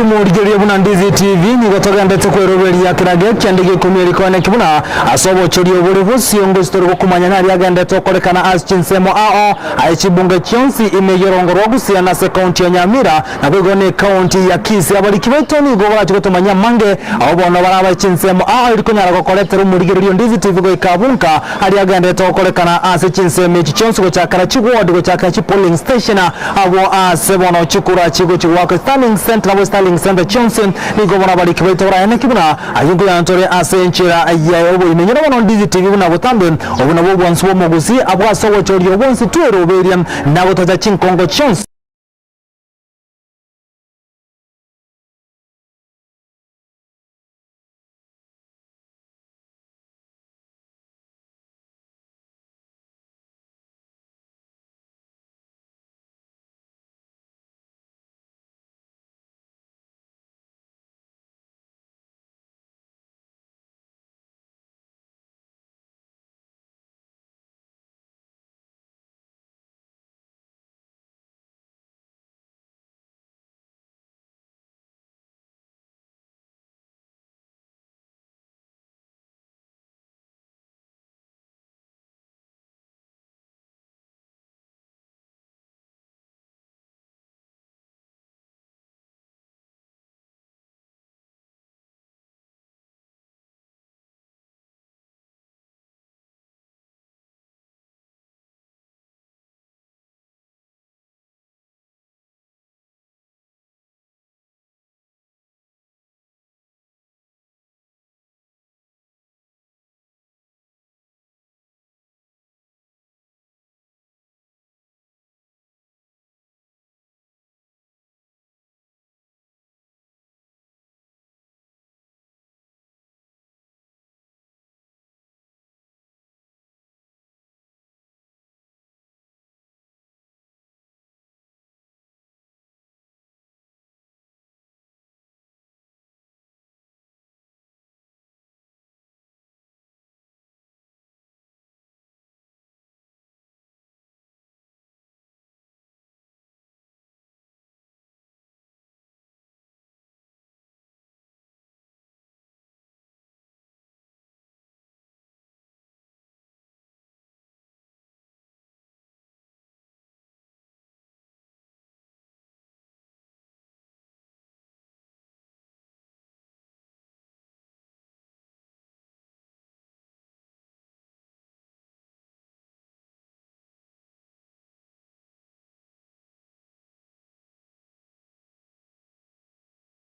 Morigereria buna Ndizi TV nigo togendete kweroberia kera gekiande gekumia rikoeneki buna ase obochori obore bosio ngosi tori gokumanya naria agendete okorekana ase chinsemo ao aye chibunge chionsi ime y'orongo rwa Gusii na ase ekaunti ya Nyamira naboigo ne ekaunti ya Kisii. Abariki baito nigo barache gotomanyia amange ao bono barabae chinsemo ao eri konyara gokoretera omorigererio Ndizi TV goika abwo nka aria agenderete gokorekana ase chinsemo echi chionsi gochakera chiward gochakera chipolling station Abwo aase bono chikura chigochia goaka Starling Centre nabo Starling Centre chionsi nigo bono abariki baito baraeneki buna ayio nkoyantore ase enchera ya oboimenyero bono Ndizi TV buna botambe obo nabwo obwansu bw'omogusii abwo ase ogochoria obonsi tweroberie na gotacha chinkongo chionsi.